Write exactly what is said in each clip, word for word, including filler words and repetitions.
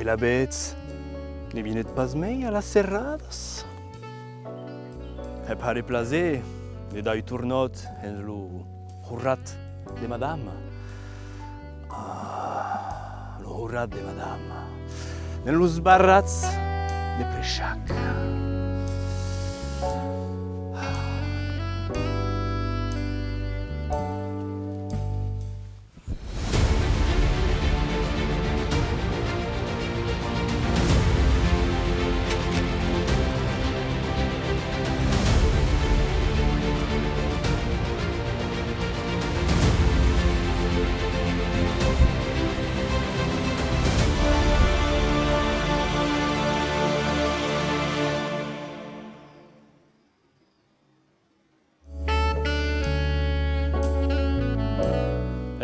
Alavetz, ne vienetz pas mei a las serradas? E per plaser, ne dai tornòt en lo horrat de madama. Ah, lo horrat de madama. En los barrats de Prechac.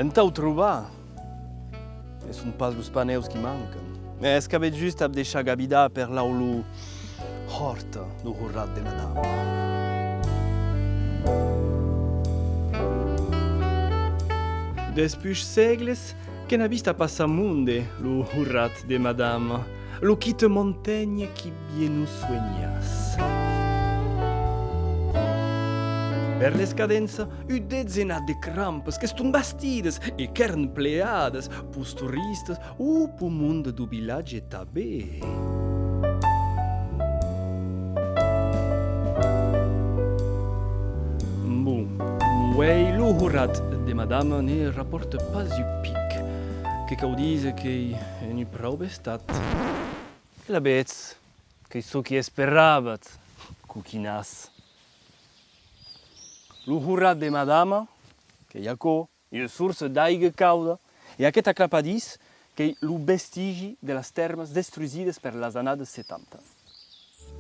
Entau trobar, ne son pas los panèus qui mancan. Mès qu'avetz just a deishar gabidar per l'aulor hòrta deu horrat de madama. Despuish sègles, que n'a vist a passar monde lo horrat de madama, lo quite montanha qui bien nos suenhas. Per l'escadença, un detzenat de crampas qu'estón bastidas e qu'èran pleadas peus toristas o peu monde deu vilatge tanben. Bon, uei lo horrat de madama ne rapòrta pas un pic. Que cau díser qu'ei en un praube estat. E alavetz, qu'ei çò qui esperavatz, coquinàs? Lo horrat de madama, qu'ei aquò, ua sorsa d'aiga cauda, e aqueth aclapadís qu'ei lo vestigi de las tèrmas destrusidas per las annadas setanta.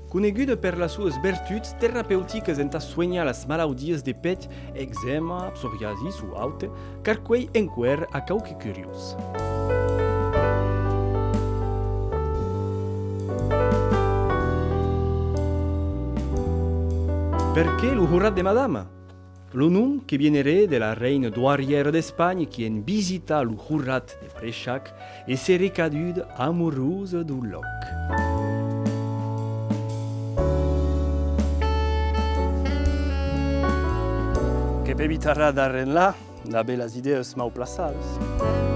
Coneguda per las suas vertuts terapeuticas entà suenhar las malaudias de pèth, eczèma, psoriasis o aute, qu'arcuelh enqüèra a quauque curiós. Perqué lo horrat de madama? Lo nom que vieneré de la reina doarièra d'Espanha qui en visitar lo horrat de Prechac e seré caduda amorosa deu lòc. Que p'evitarà d'arrenhar d'aver las idèas mau plaçadas.